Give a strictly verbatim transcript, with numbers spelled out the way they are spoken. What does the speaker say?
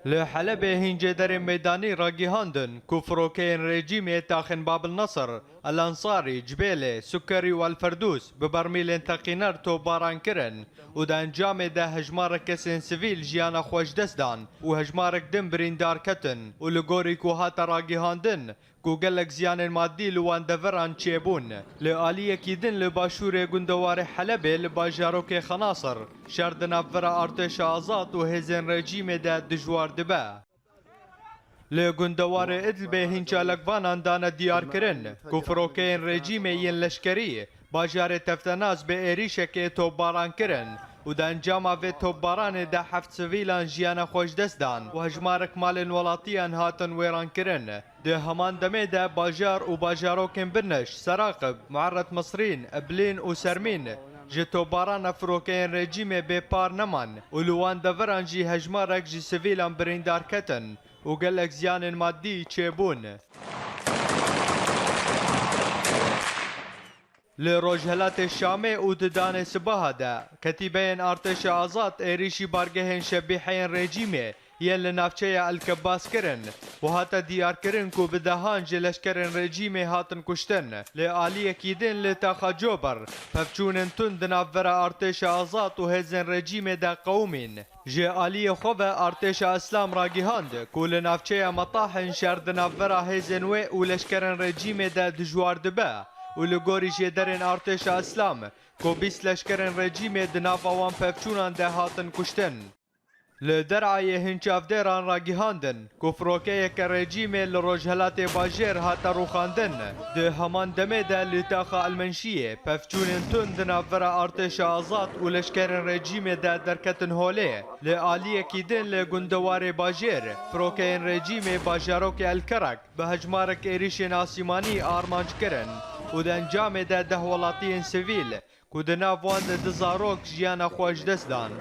Li Helebê hîn cêderên meydanî ragihandin ku firokeyên rejîmê taxên Babil Nesir, El Ensarî, Cibêlê, Sukerî û El Ferdûs bi bermîlên teqîner topbaran kirin û di encamê de hejmarek kesên sivîl jiyana xwe ji dest dan û hejmarek din birîndar ketin û li gorî ku hate ragihandin, ku gelek ziyanên madî li wan deveran çêbûn. Li aliyekî din li başûrê gundewarê Helebê li bajarokê Xenasir, şer di navbera artêşa azad û hêzên rejîmê de dijwar dibe. Li gundewarê Idlibê hîn çalakvanan dane diyarkirin ku firokeyên rejîmê yên leşkerî bajarê Teftenas bi êrîşekê topbaran kirin û di encama vê topbaranê de heft sivîlan jiyana xwe ji dest dan û hejmarek malên welatiyan hatin wêrankirin. Di heman demê de bajar û bajarokên Binij, Seraqib, Muerret Misrîn, Iblîn û Sermîn ji topbarana firokeyên rejîmê bê par neman û li wan deveran jî hejmarek ji sivîlan birîndar ketin û gelek ziyanên madî çêbûn. Li rojhilatê Şamê û di danê sibaha de, ketîbeyên artêşa azad êrîşî bargehên şebîheyên rejîmê yên li navçeya El Kebbas kirin û hate diyarkirin ku bi dehan ji leşkerên rejîmê hatin kuştin. Li aliyekî din li taxa Cober, pevçûnên tund di navbera artêşa azad û hêzên rejîmê de qewimîn. Ji aliyê xwe ve artêşa Îslam ragihand ku li navçeya Metahin şer di navbera hêzên wê û leşkerên rejîmê de dijwar dibe û li gorî jêderên artêşa Îslam ku bîst leşkerên rejîmê di nava wan pevçûnan de hatin kuştin. Li Derayê hin çavdêran ragihandin ku firokeyeke rejîmê li rojhilatê bajêr hate rûxandin. Di heman demê de li taxa Elmenşiyê pevçûnên tund di navbera artêşa azad û leşkerên rejîmê de derketin holê. Li aliyekî din li gundewarê bajêr, firokeyên rejîmê bajarokê El Kerek bi hejmarek êrîşên asîmanî armanc kirin û di encamê de deh welatiyên sivîl ku di nav wan de du zarok jiyana xwe ji dest dan.